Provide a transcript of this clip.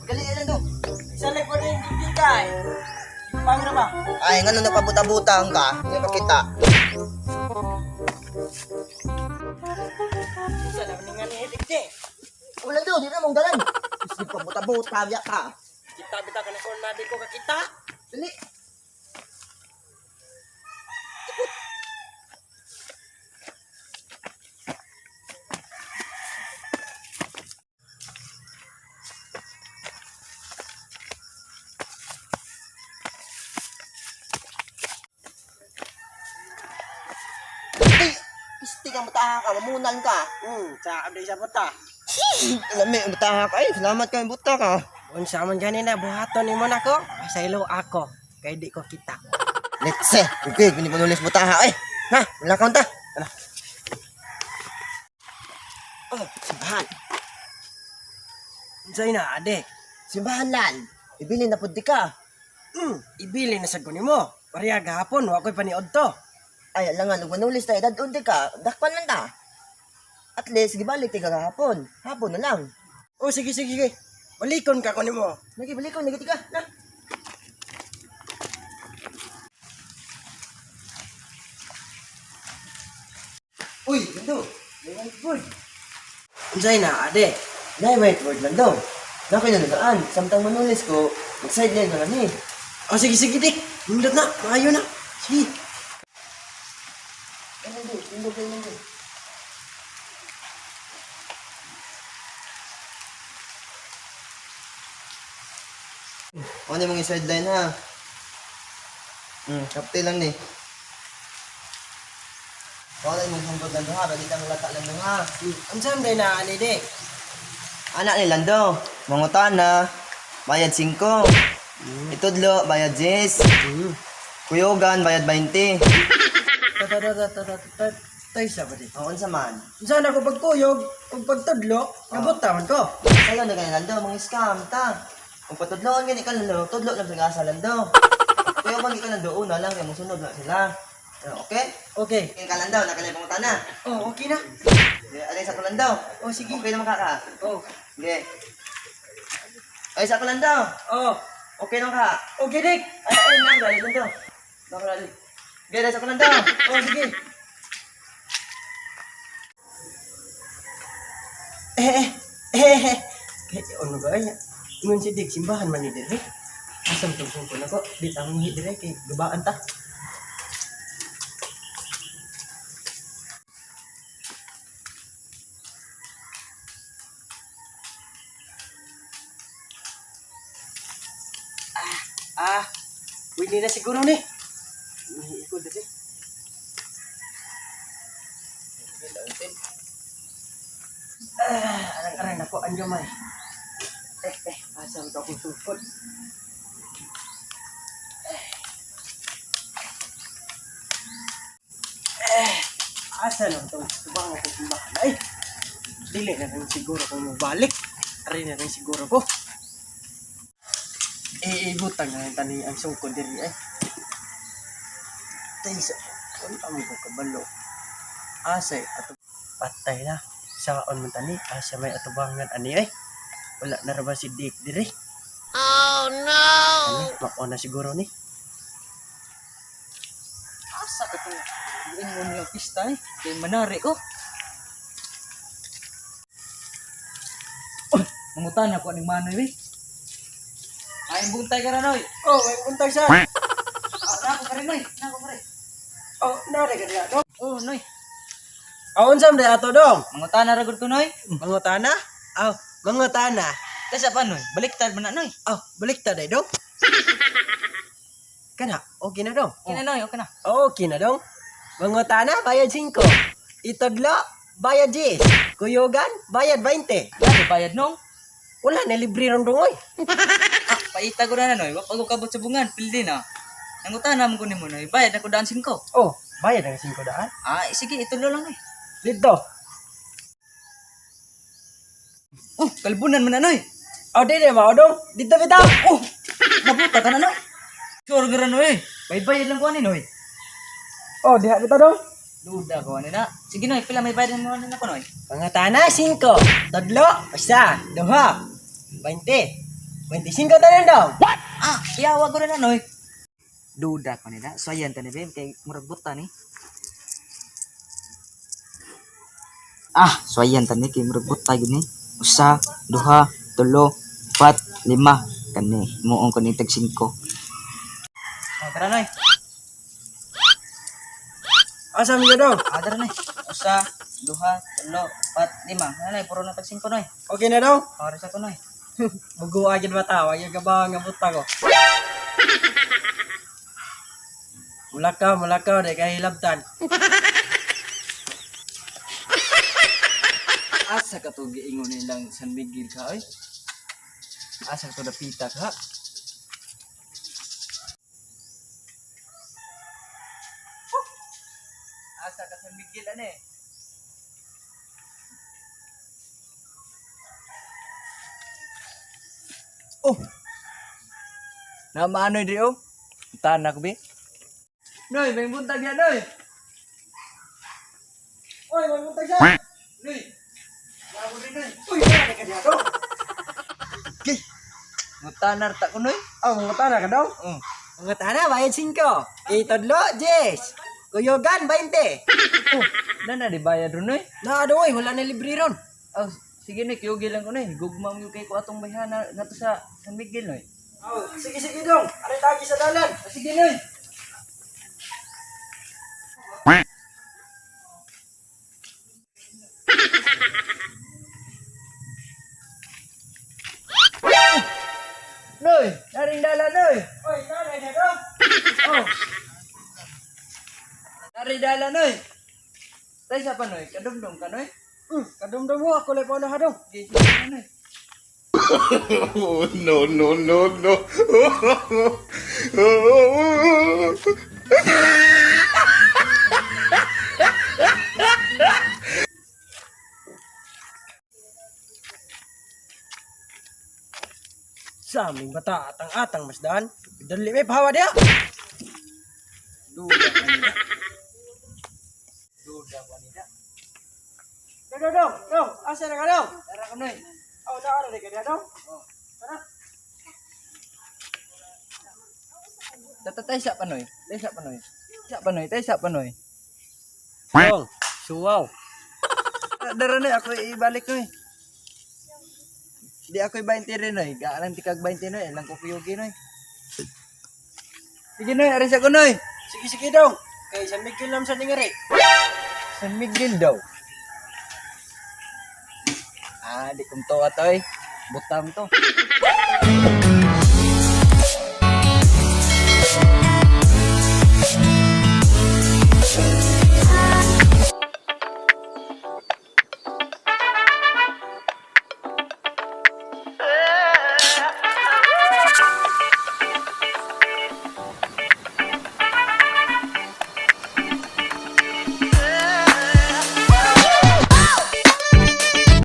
Gali lang do. Isa lang ko rin hindi ka eh. Pangra ba? Ay, ngano nagpabuta-butang ka? Hindi pa kita. Isa lang nga ni Hidik eh. Wala do, di na mong dalan. Isip pa buta-buta biya ka. Kita bitaw ka na kung nadi ko kakita. Dali. Ay, Pisti ka, mutaha ka, mamunan ka. Sa abdi sa buta. Lami, mutaha ka. Ay, salamat ka, buta ka. Unsa man ganina buhaton nimo nako? Pasaylo ako kay di ko kita. Let's see. Okay, hindi mo nulis mutaha. Ay, ha, wala ka unta. Ano? Oh, simbahan. Unsay na ade? Simbahan lan. Ibili na pud di ka. Ibili na sad ko nimo. Pareha gahapon wa koy paniod to. Ay, alangan, ug manulis ta edad unti ka. Dakpan man ta. At least, gibalik ti ka gahapon. Hapon na lang. Oh, sige sige sige. Balikon ka ko nimo. Lagi, balik ko, lagi ti ka. Na. Uy, Lando. May whiteboard. Unsay na ade? Nay, whiteboard, Lando. Nakoy nanulaan. Samtang manulis ko, mag-sideline na lang eh. Oh, sige sige dik. Nindot na, maayo na. Sige. Ay, Lando, Lando, Lando. Ano yung mga sideline ha? Kapte lang ni. Wala yung sungkod Lando ha, bali kang lata Lando ha. Unsa man day na ani dik? Anak ni Lando, mangutana, bayad 5. Itudlo, bayad 10. Kuyogan, bayad 20. Ta ta ta ta ta ta ta. Tay sa ba di? Ang unsa man. Unsa na ko pagkuyog ug pagtudlo, nabot man ko. Sayo na kay Lando, mga scam ta. Kung patudloon gani ka Lando, tudlo lang sa asa Lando. Kuyogan ka Lando, una lang kay mosunod na sila. Ano, okay? Okay. Okay ka Lando, nakalay pangutana. Oh, okay na. Alay sa ko Lando. Oh, sige. Okay naman ka ka. Oh. Okay. Ay sa ko Lando. Oh. Okay naman ka. Okay dik. Ay ay nang dali Lando. Nang dali. Okay, alay sa ko Lando. Oh, sige. Eh, eh, eh, eh. Kaya, ano ba niya? Ingon si Dick, simbahan man ni dire. Asam tong sungkon ako, di ta mangihi dire kay gabaan ta. Ah, ah, pwede na siguro ni. Mihi ko dire. Ah, arang-arang ako ang gamay. Eh, eh, asa ito akong sungkot. Eh, asa lang itong subang ako simbahan. Ay, dili na rin siguro kung mabalik. Ari na rin siguro ko. Eh, ibutang na rin tani ang sungkot diri eh. Tay sa, wala mo ko kabalo. Asay, ato patay na. Saon man tani, asa may atubangan ani ay. Wala na ra ba si Dick diri? Oh no. Ani, mao na siguro ni. Asa ka itong ingon nga pista eh. Kay manari ko. Oh, mangutan ako aning manoy eh. Ay, buntay ka na noy. Oh, may buntag sa. Ah, nako ka rin noy. Nako ka rin. Oh, nare ka diha, dong. Oh, noy. Oh, unsa man ato dong? Mangutan na ra gud ko noy. Mangutana? Oh, mangutana. Kasi pa noy, baliktad man na noy. Oh, baliktad ay dong. Kana, okay na dong. Okay na noy, okay na. Okay na dong. Mangutana, bayad 5. Itodlo, bayad 10. Kuyugan, bayad 20. Wala bayad nong. Wala na libre ron dong oy. Ah, paita ko na na noy. Wa pa ko kabot sa bungan, pildi na. Nangutan na mo ko nimo noy. Bayad na ko daan 5. Oh, bayad ang 5 daan. Ah, eh, sige, itulo lang noy. Dito. Oh, kalbunan man na noy. Oh, di di mao dong. Dito bitaw. Oh, nabuta ka na noy. Sure ka ra noy. Bayad lang ko ani noy. Oh, diha bitaw dong. Duda ko ani na. Sige noy, pila may bayad mo ani nako noy. Pangatana, 5. Tadlo, isa, duha. 20. 25 tanan daw. Ah, iyawa ko na noy. Duda ko nila. So ayan tani babe kay murag buta ni. Ah, so ayan tani kay murag buta gyud ni. Usa, duha, tulo, upat, lima kani. Muong ko ni tag 5. Oh, tara noy. Asa mi daw? Ah, tara noy. Usa, duha, tulo, upat, lima. Ano noy, puro na tag 5 noy. Okay na daw. Oras ako noy. Bugo agad bata, wag yung gabaw nga buta ko. Mulakaw, mulakaw, di kay hilabtan. Asa ka to giingon nilang San Miguel ka oy? Asa ka to dapita ka? Asa ka San Miguel ane? Oh. Namaanoy di oh. Tanak bi. Noy, may buntag yan noy. Oy, may buntag siya. Noy. Namo din noy. Uy, wala na ka diya daw. Mutanar ta ko noy. Oh, mga tana ka daw? Oh. Mga tana, bayad 5. Itodlo, 10. Kuyogan, 20. Oh, nana di bayad ron noy. Na, oy, wala na libre ron. Oh, sige noy, kiyugi lang ko noy. Gugma mo kay ko atong bayhana ngadto sa San Miguel noy. Oh, sige, sige dong. Aray tagi sa dalan. Oh, sige noy. Noy, naring dala noy. Oy, nanay na daw. Oh. Nari dala noy. Tay sa pa noy, kadumdum ka noy. Kadumdum mo, ako lang po na hadong. Sige, sige na, noy. Oh, no, no, no, no. Sa aming bata, atang-atang masdaan. Dali may pahawa diya. Duda ka nila. Duda ka nila. Dong, dong, dong, dong. Asa na ka dong? Tara ka noy. Oh, naara na ka diya dong. Oh. Tara. Tatatay sa panoy. Tay sa panoy. Sa panoy, tay sa panoy. Dong, suwaw. Dara noy, ako ibalik noy. Di ako 20 rin noy. Gaalang ti kag 20 noy, lang ko kuyugi noy. Sige noy, aris ako noy. Sige, sige dong. Kay San Miguel lang sa ningari. San Miguel daw. Ah, di kong to atoy. Butam to.